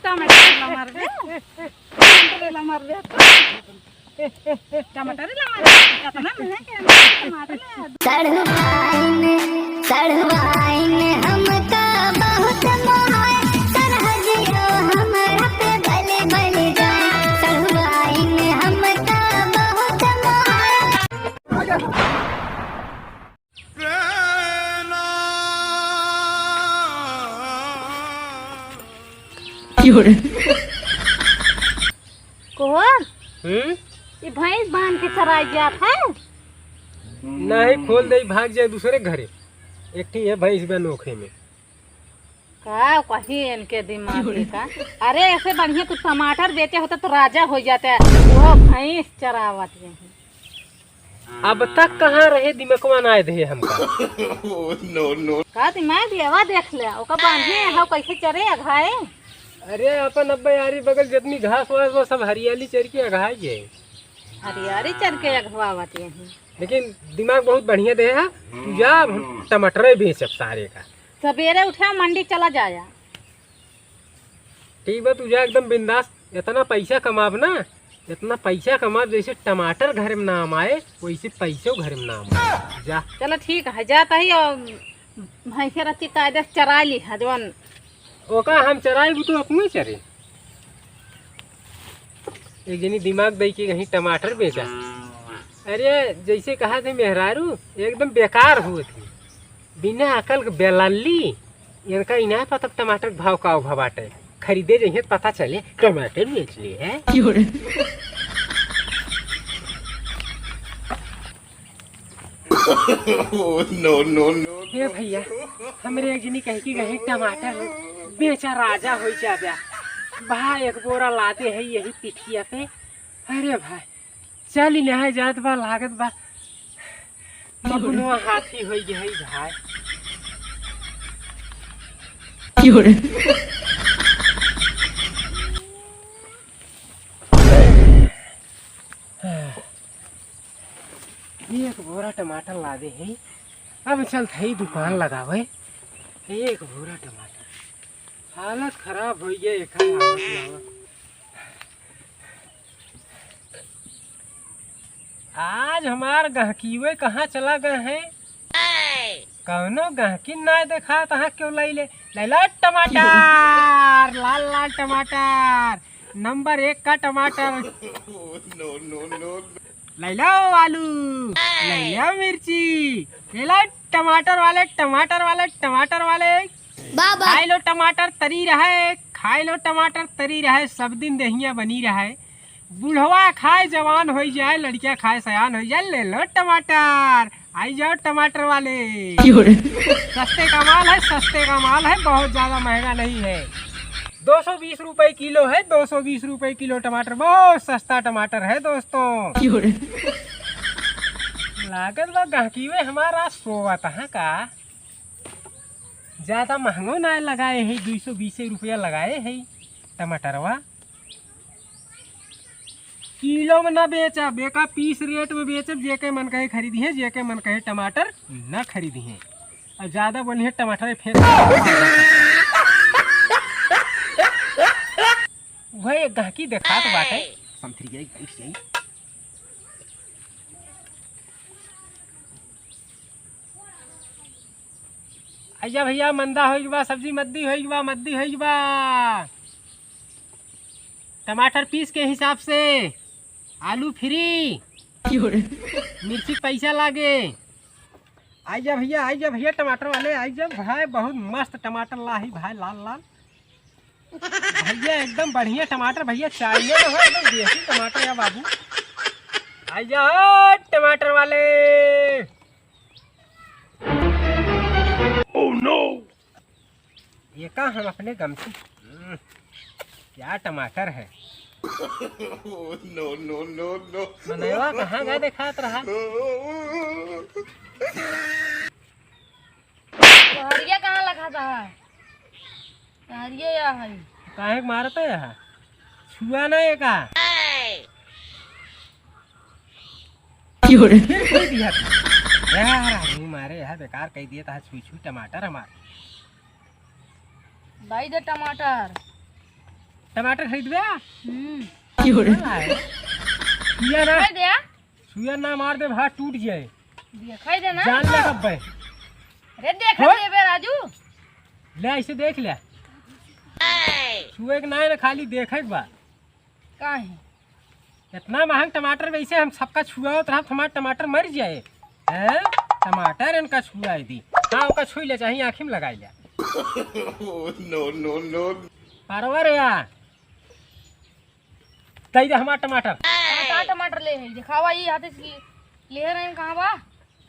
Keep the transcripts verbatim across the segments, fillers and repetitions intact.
टमाटर ला मार दे। टमाटर ला मार दे। टमाटर ला मार दे। इतना महंगा के टमाटर ला। सढ़ुआइन, सढ़ुआइन हमका बहुत मोहाय, सरहजियो हमरा पे बल बल जाए, सढ़ुआइन हमका बहुत मोहाय। कोहर, हम्म? ई भैंस बांध के चराई जात है? नहीं, खोल दे, भाग जाए दूसरे घरे। एक ठी है भैंस बा नोखे में। का कही इनके दिमाग के का? अरे, ऐसे बढ़िया तू टमाटर बेचे होता तो राजा हो जाता है। वो भैंस चरावत है। अब तक कहाँ रहे दिमकवा ना दे हमका। Oh, no, no। का दिमाग लेवा देख ले, ओका बांधे हो कैसे चरे अघाए? अरे अपन अब्बा यारी बगल जितनी घास वास वो सब हरियाली चर के अघाई है। हरियाली चर के अघवावत यही। लेकिन दिमाग बहुत बढ़िया दे है, तू जा, अब हम टमाटरे बेचब सारे का। सवेरे उठा मंडी चला जाया। ठीक बा, तू जा एकदम बिंदास। इतना पैसा कमाब ना, इतना पैसा कमाब, जैसे टमाटर घर में नाम आए, वैसे पैसो घर में नाम आए। जा। चलो ठीक है, जाता ही और भैंसे रखी कायदे से चरा ली है जवन। ओका हम चराई, वो तो अपने चरे। एक जनी दिमाग दई के कहीं टमाटर बेचा। अरे जैसे कहा थे मेहरारू, एकदम बेकार हुए थे, बिना अकल के बेलल्ली। इनका इनाय पता टमाटर के भाव का भाव बाटे। खरीदे जइहे त पता चले टमाटर बेच ले है। क्यों रे? Oh, no, no, no। हे भैया, हमरे एक जनी कह के गए टमाटर बेचा राजा हो जाबे। भाई एक बोरा लादे है यही पिठिया पे। अरे भाई, चली नहाए जात बा, लागत बा मगनुआ हाथी होई गए है भाई। क्यों रे? एक बोरा टमाटर लादे है, अब चलत है दुकान लगावे। एक बोरा टमाटर, हालत खराब हो गया, एक हालत लावा। आज हमार गहकीवे कहाँ चला गए हैं? कौनो गहकी ना देखा, तहाँ क्यों लाई ले? लाई लो टमाटर, लाल लाल टमाटर, नंबर एक का टमाटर। No, no, no, no। लाई लो आलू, लाई लो मिर्ची, लाई लो टमाटर वाले, टमाटर वाले, टमाटर वाले। बाबा। खाए लो टमाटर तरी रहे, खाए लो टमाटर तरी रहे, सब दिन देहिया बनी रहे। बुढ़वा खाए जवान होई जाए, लड़किया खाए सयान होई जाए, ले लो टमाटर, आई जाओ टमाटर वाले। क्यों रे? सस्ते का माल है, सस्ते का माल है, बहुत ज्यादा महंगा नहीं है। दो सौ बीस रुपए किलो है, दो सौ बीस रुपए किलो टमाटर, बहुत सस्ता टमाटर है दोस्तों। क्यों रे? लागत बा गहकीवे हमारा सोवत है का? ज्यादा महंगो ना लगाए है, दुई सौ बीसे रुपया लगाए है टमाटरवा। किलो में ना बेचब, एका पीस रेट में बेचब, जेके मन कहे खरीदी है, जेके मन कहे टमाटर ना खरीदी है। और ज्यादा बोली है टमाटर फेर वह एक गहकी देखात बाटे। समथरी जाई, बैठ जाई। आइजा भैया, मंदा होइग बा, सब्जी मद्दी होइग बा, मद्दी होइग बा। टमाटर पीस के हिसाब से, आलू फ्री, मिर्ची पैसा लागे। आइजा भैया, आइजा भैया, टमाटर वाले आइजा भाई, बहुत मस्त टमाटर लाही भाई, लाल लाल। भैया एकदम बढ़िया टमाटर भैया, चाइना हो एकदम देसी टमाटर है बाबू। आइजा ओ टमाटर वाले। Oh no! ये का हम अपने गमछी, हम्म, क्या टमाटर है। Oh, no, no, no, no। मनवा कहाँ गा देखात रहा? तोहरिया कहाँ लगा था? तोहरिया या है? काहे के मारत है यहाँ? छुआ ना ये का? क्यों रे? फिर छुई दिया तू। यार, आदमी मारे, यह बेकार कह दिए, तहा छुई छुई टमाटर हमार। दाई दे टमाटर। टमाटर खरीदबे? हम्म। क्यों रे? हाँ। सुइया ना, दे। सुइया ना मार दे, हाथ टूट जाए। देखाई दे ना। जान ले कब बे। अरे देख हो? लेबे राजू। ले ऐसे देख ले। छुए के ना है ना, खाली देखे के बा। काहे? इतना महंग टमाटर, वैसे हम सबका छुआवत रहब, हमार टमाटर मर जाए। हैं? टमाटर इनका छुआई दी। हाँ, ओका छुई ले, चाहे आँखी में लगाई ले। No, no, no। परवर या। दई दे हमार टमाटर। हाँ, का टमाटर ले है? दिखावा, ई हाथे से ले रहे हैं, कहाँ बा?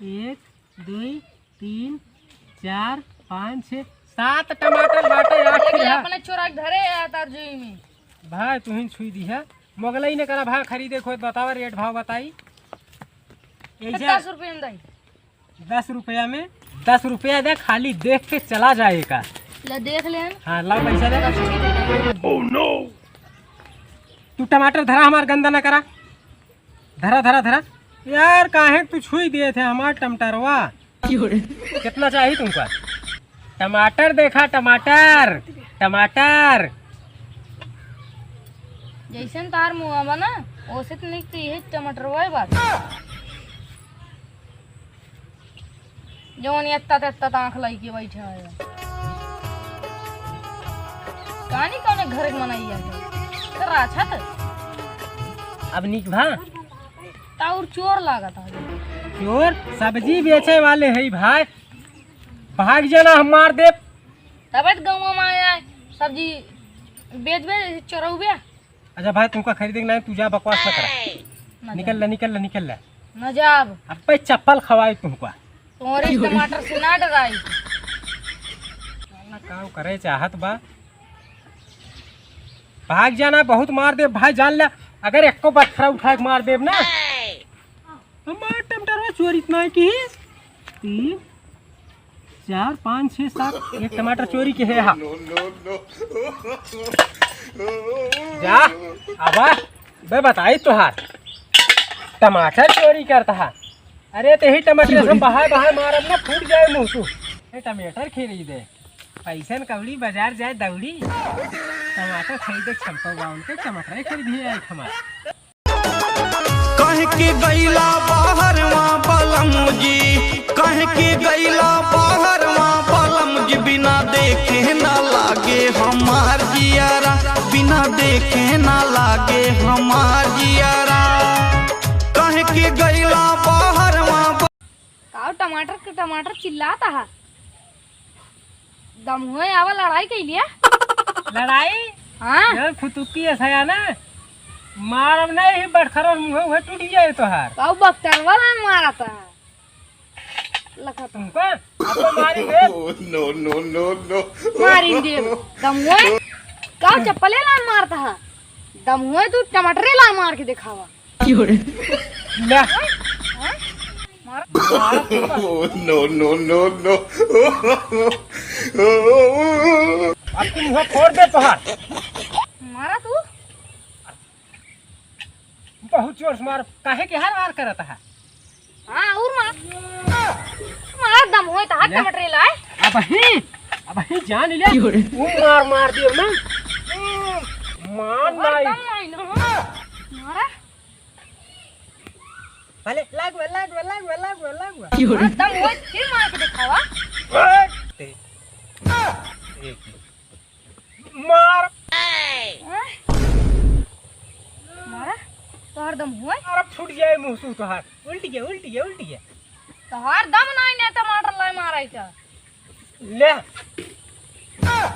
एक, दुई, तीन, चार, पाँच, छः, सात टमाटर बाटे, आखिर देखले है। अपने चोरा के धरे है तार जुई में। भाई, तू ही छुई दी है। मोगलई ने करा भाई, खरीदे खोद बतावा, रेट भाव बताई। ऐसे दस रुपये में दई। दस रुपया में? दस रुपया दे, खाली देख के चला जाए का। ले देख ले। हाँ, लाओ पैसा दे। Oh no! तू टमाटर धरा, हमार गंदा ना करा। धरा, धरा, धरा। यार, काहे तू छुई दिए थे हमार टमाटरवा? क्यों रे? कितना चाहिए तुमका? टमाटर देखा, टमाटर, टमाटर। जैसन तार मुँह बा ना, ओसे तो निक तो यही टमाटरवा बात। जौन एत्ता तेत्ता त आँख लइके बैठे हैं। कानी कौने घर के मनई है? तो राछा त। अब नीक भा? ताउर चोर लागत है। चोर? सब्जी बेचे वाले है भाई। भाग जाना, हम मार देब। तबे तो गौवा में आया है, सब्जी बेचबे, चोरौबे। अच्छा भाई, तुमका खरीदे के नाहीं, तू जा, बकवास ना करा। ना निकल जाब। ले, निकल ले, निकल ले। ना जाब। अबे चप्पल खवाई तुमका। तोरे टमाटर से ना डराई। साला काम करे चाहत बा। भाग जाना, बहुत मार देब भाई, जान ले। अगर एको बटखरा उठा के मार देब ना। हमार टमाटरवा चोरी इतना है कि तीन, चार, पाँच, छः, सात, एक टमाटर चोरी के है हा। जा, आवा, बे बताई तोहार। टमाटर चोरी करता हा। अरे ते ही टमाटर से बहाए बहाए मारब ना, फूट जाए मुँह तू। ए टमाटर खरीदे। पैसन कौड़ी बाजार जाए दौड़ी। टमाटर खरीदे छमको बा उनके, टमाटर खरीदिए एक हमार। कह के गैला बहरवा बलम जी, कह के गैला बहरवा बलम जी, बिना देखे ना लागे हमार जियारा, बिना देखे ना लागे हमार जियारा। कह के गैला बहरवा ब- का टमाटर के टमाटर चिल्लाता है? दम हुए आवा लड़ाई कइलिया। लड़ाई? हाँ। ये फुतुकी है सया ना। मारब नहीं ही बटखरा मुँह हुए टूट जाए तोहार। का बख्तर वाला मारा था? लखा तुमका? अब तो मारी दे। No, no, no, no। मारी दे। दम हुए? का चप्पले ला मारता है? दम हुए तू टमाटरे ला मार के दिखावा। क्यों रे? ले। हाँ? मारा। No, no, no, no। अब तुम मुँह फोड़ दे तोहार। मारा तू? बहुत जोर से मार, काहे के हर वार करत है? हाँ, और मार। मारा दम होए तो हाथ ले। टमाटर लाए। अब ही, अब ही जान ले। क्यों रे? वो मार, मार दियो ना। मार और माई। दम नहीं ना। मारा। भले, लाग बा, लाग बा, लाग बा, लाग बा, लाग बा। क्यों रे? हाँ, दम होए, फिर मार के दिखावा। ओए! ते-, एक मिनट। मार। हाँ? मारा? तोहर दम होए? मारा फूट जाए मुँह से तोहार। उल्टी के, उल्टी के, उल्टी के। तोहार दम नहीं ने टमाटर लाए मारा इका। ले। और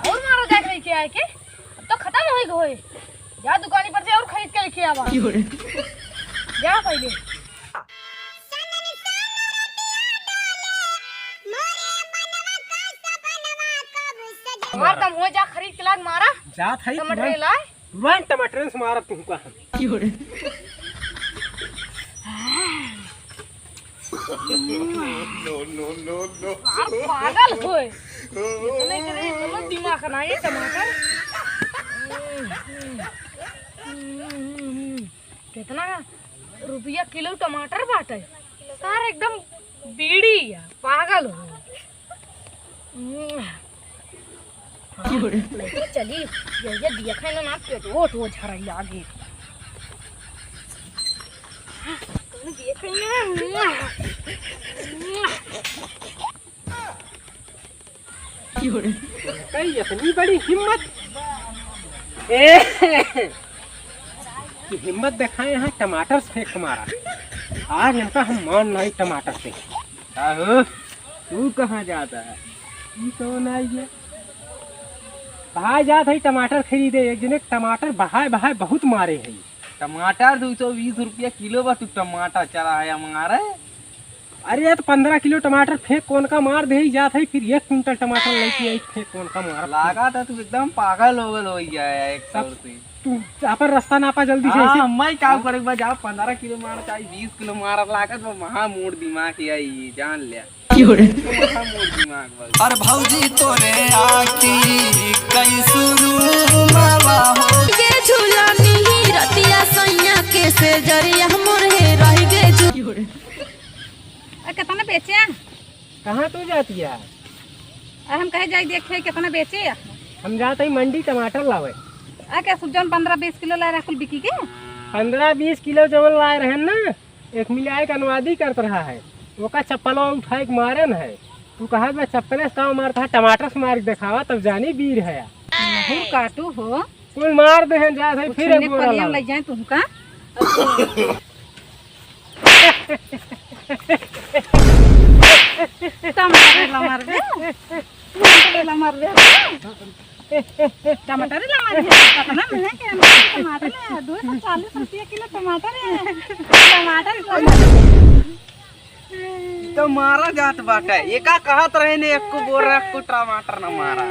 मारो जाके लेके आए के। अब तो खत्म होई गए। जा दुकानी पर से और खरीद के लेके आवा। क्यों रे? जा पहले। हमार दम हो जा खरीद के लाग मारा। जात है टमाटर तुरंत, लाए। तुरंत टमाटर से मारा तुमको हम। क्यों रे? No, no, no, no। आप पागल होए। इतने, इतने, इतने दिमाग ना ये टमाटर। कितना रुपया किलो टमाटर बाटे? सार एकदम बीड़ी है, पागल हो। लइके चली, ये, ये देखे ना, ना पेट वो, वो झरई लागे। तूने देखे ना। कई इतनी बड़ी हिम्मत, ए, कि हिम्मत दिखाए हैं, टमाटर से फेंक मारा। आज इनका हम मान नहीं टमाटर से। आहो, तू कहाँ जाता है? ई कौन आई है? भाई जात है टमाटर खरीदे, एक जने टमाटर बहाए बहाए बहुत मारे है। टमाटर दो सौ बीस रुपया किलो बा, तू टमाटर चला है हमारे। अरे यार, तो पन्द्रह किलो टमाटर फेंक कौन का मार दे, जात है फिर एक कुंटल टमाटर लेके आई, फेंक कौन का मार। लागा था तू एकदम पागल हो गल हो गया है एक तब साल से। तू अपन रास्ता नापा जल्दी से, हाँ, ऐसे। मैं का हाँ? करे बा, जाओ पन्द्रह किलो मार चाहे बीस किलो मार, लागत बा महा मोड़ दिमाग है ये, जान ले। की हो रे? महा मोड़ दिमाग बा। और भौजी तोरे आँखी कई सुरू मावा हो। गे झूलनी रतिया सैया के से जरिया मोर हे रह गे झू- की हो रे? आ, कितना बेचे? कहाँ तू जाती है? आ, हम कहे जाई देखे कितना बेचे? हम जात हई मंडी टमाटर लावे। आ, क्या सुजन पन्द्रह बीस किलो लाए रहा कुल बिकी के? पन्द्रह बीस किलो जवन लाए रहे ना, एक मिलाए के अनुवादी करत रहा है, ओका चप्पलवा उठाए के मारे न है। तू कहत बा चप्पले से ताव मारता है, टमाटर से मार के देखावा तब जानी वीर है। नहुर काटू हो। कुल मार दे हैं, जा सही कुछ फिर एक सुनने बोरा पनिया लाओ। लग जाए तुमका। टमाटर ला मार दे। टमाटर ला मार दे। टमाटर ला मार दे। कितना महंगा है, टमाटर है, दो सौ चालीस रुपया किलो टमाटर है। टमाटर ला मार दे। तो मारा जात बाटे। एका कहत रहे ने, एको बोरा, एको टमाटर ना मारा।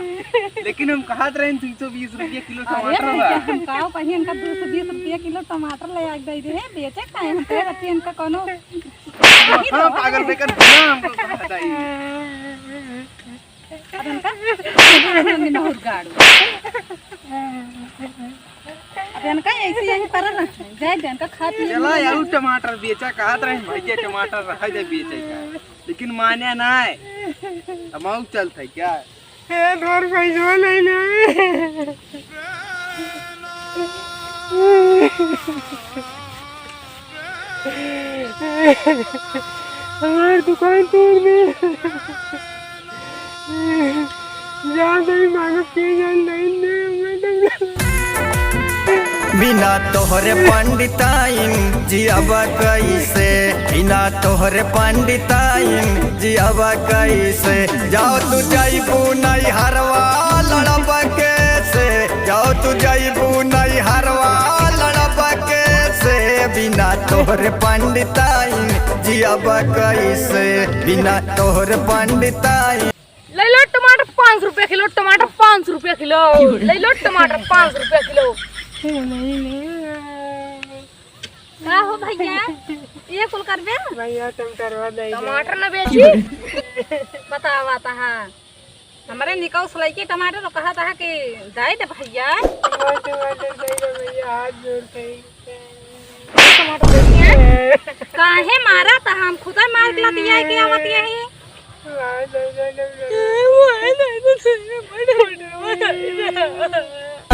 लेकिन हम कहत रहे ने, दो सौ बीस रुपया किलो अरे टमाटर बा। भैया, हम काव कहीं इनका दो सौ बीस रुपया किलो टमाटर ले आके दे दे, बेचे काहे? हम कहे रहती इनका कोनो हाँ, पागल बेकर ना हमको कहत आई। अब इनका बहुत गाड़ू। अब इनका ऐसे यही पर ना जाए दे, इनका खा पी चला यार, टमाटर बेचा कहत रहे भैया, टमाटर रह जाए बेचे का, लेकिन माने ना है। हम आऊ चलत है क्या? ए, तोर पैसवा नहीं ना। हमार दुकान तोड़ दे। जा नहीं मांगब के जान नहीं दे, मैं तो बिना तोहरे पंडिताइन जियब कैसे, बिना तोहरे पंडिताइन जियब कैसे। जाओ तू जइबू नैहरवा लड़ब कैसे, जाओ तू जइबू नैहरवा लड़ब कैसे। बिना तोहरे पंडिताइन जियब कैसे, बिना तोहरे पंडिताइन। ले लो टमाटर पाँच सौ रुपया किलो, टमाटर पाँच सौ रुपया किलो। ले लो टमाटर पाँच सौ रुपया किलो। का हो भैया, ये कुल करबे? भैया, टमाटरवा दे दे। टमाटर न बेची? बतावा तहा। हमरे निकौस लइके टमाटर कहा तहा कि दे दे भैया। टमाटर, टमाटर दे दे भैया, हाथ जोड़ के। टमाटर दे दिए। काहे मारा तहा? हम खुदा मार के लाती है कि आवत यही।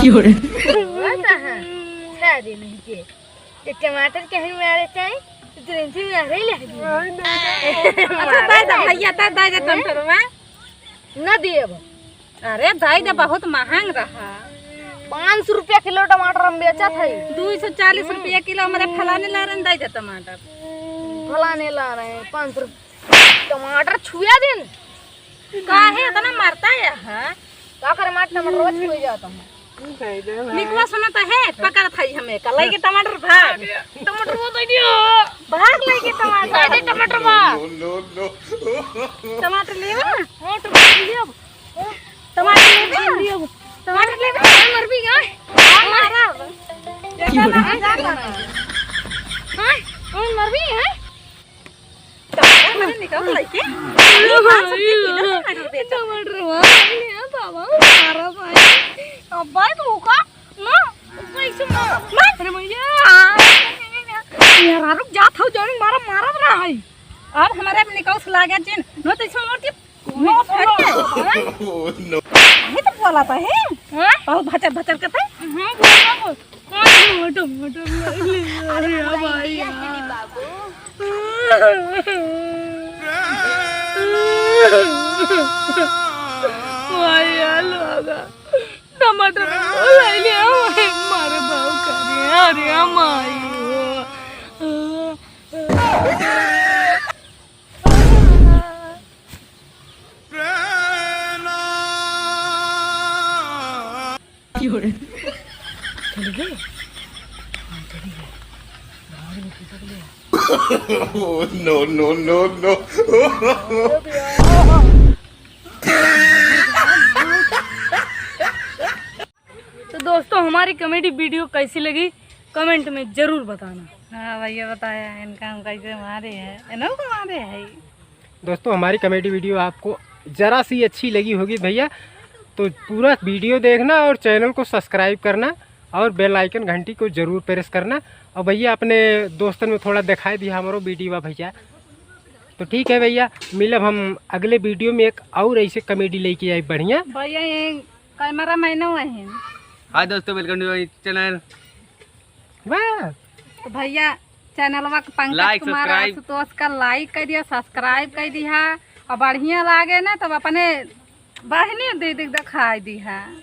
की हो रे? वो तहा। सारे नहीं के। ये टमाटर कहीं मारे चाहे, तो तुरंत ही मारे ही लग गई। अच्छा, दे दे भैया, दे, दे दे टमाटरवा। न दिए अब। अरे, दे दे, बहुत महंग रहा। पाँच सौ रुपया किलो टमाटर हम बेचत है। दो सौ चालीस रुपया किलो हमरे फलाने ला रहे, दे दे टमाटर। फलाने ला रहे हैं, पाँच सौ रुपया। टमाटर छुआ दिन। काहे इतना मरता है, हाँ? का करे, मार टमाटर रोज छुए जाता हूँ। निकवा सुनत है, पकड़त है हमें, का लइके टमाटर भाग। टमाटर वो दे दियो। भाग लइके टमाटर। दे दे टमाटर बा। No, no, no। टमाटर लेवा? हाँ, टमाटर लियो। टमाटर लेवा? लियो। टमाटर लेवा? हाँ, मर भी गए। हाँ, मारा। देखा ना, जा कर। हाँ, और मर भी है। टमाटर मैंने निकाल लाई के। अरे, पाँच सौ रुपये किलो टमाटर बेचा। टमाटर हुआ, अरे बाबा, मारा भाई। अब भाई तू का? ना, कैसे मारा? मार। अरे भैया। यार, रुक जात हो, जाने मारा, मारा ना है। अब हमारे अब निकाल से लागे जिन। नो तो इसमें मोटी, नो फट के। Oh, no। नहीं तो लाता है? हाँ? बहुत भचर भचर करता है। हाँ, बोल, बोल, बोल। हाँ, हटो, हटो, हटो। अरे, हाँ भाई, हाँ। भाई, यार, लोगा। टमाटर ले लिया, मारे बाबू का रे, अरे माई हो। Oh, no, no, no, no। तो दोस्तों, हमारी comedy video कैसी लगी, comment में ज़रूर बताना। हाँ भैया, बताया इनका हम कैसे मारे हैं, इन्हों को मारे हैं। दोस्तों, हमारी comedy video आपको ज़रा सी अच्छी लगी होगी भैया, तो पूरा video देखना और channel को subscribe करना और bell icon घंटी को ज़रूर press करना। और भैया, अपने दोस्तन में थोड़ा दिखाई दिया हमारो video भैया। तो ठीक है भैया, मिलब हम अगले video में एक और ऐसे comedy लेके आए बढ़िया। भैया, ये camera man है। हाय दोस्तों, welcome to my channel। वाह। तो भैया, चैनलवा के पंकज like, कुमार subscribe। आशुतोष का like कर दिया, subscribe कर दिया, और बढ़िया लागे ना तब अपने बहनी दीदी के दिखाई दिया।